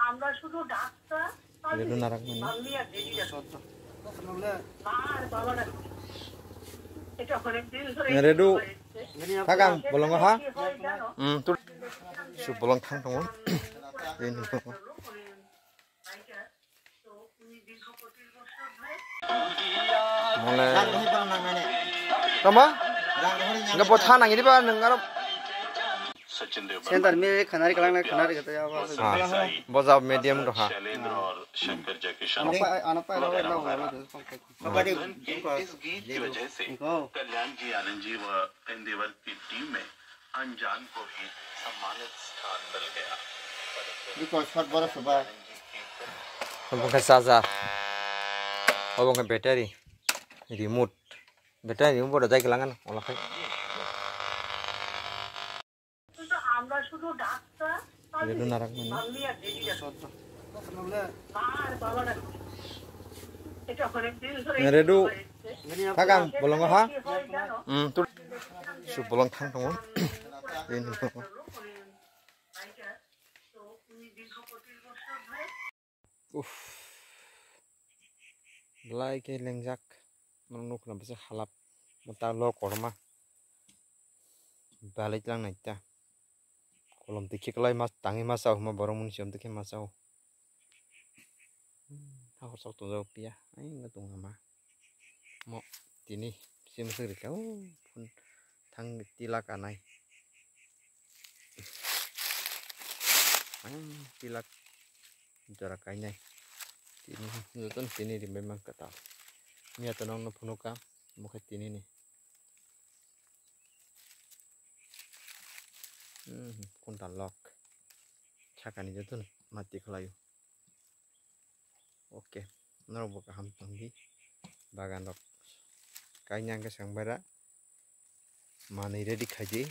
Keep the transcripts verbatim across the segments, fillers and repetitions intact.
আমরা শুধু doctor, Redu narak mani. আমি আর দেরি রাখি। মা আর বাবারা এটা অনেক দিন ধরে Redu. হয়েছে। Thakam bolongo ha. কি হয় জানো? Hmm, tu. Su bolong thang tongo. Ini. Mole. Tama? Enggak buat hana ini pak, enggak. Center mi khanari kalang khanari kata ya apa? Ah, boza medium doha. Anak pa anak pa ro ro ro. इस गीत की वजह से कल्याण जी, आनंद जी व एंदेवर की टीम में अनजान को भी सम्मानित स्थान मिल गया। Biko short boro suba. Obo khe charger. Obo khe battery. Remote. Battery remote bo dajai khe langan. Ola khai. কিন্তু আমরা শুধু ডাক্তার, Redu narak mani. আমি আর দেরি রাখি। মা আর বাবারা এটা অনেক দিন ধরে Redu. হয়েছে। Thakam bolongo ha. কি হয় জানো? Hmm, tu. Su bolong thang tongo. Ini. Uff. Belai khe lengjak. Norok nukna bwswk halap. Mwta lo korma. Belai tlang nai ta. Kolom twi khiklai mas tangwi masa huma borok mwnwi se amtwi khe masa o. Hakor sok tongjak piya. Ai wngkha tong ama. Mo tini sim swk rikha o phun thang tila kanai. Ang tila jora kainai. Tini jotono tini rimbai mankha ta. Miya to nongno phunukha bokhe tini ni. Hmm, kunta lok. Sakani jotono mati khlaio. Oke, norok bo kaham tongdi. Bagan rok kainang khe sang baira. Manwi ready khaidi.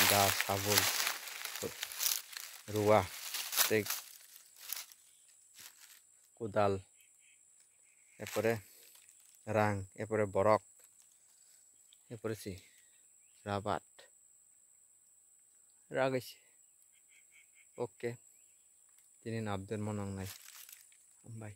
Da, sabul, ruwa, tei kodal, erpore rang, erpore borok, erpore si rabat. Ragwi si. Oke. Tini ni update mo nang nai. Hambai.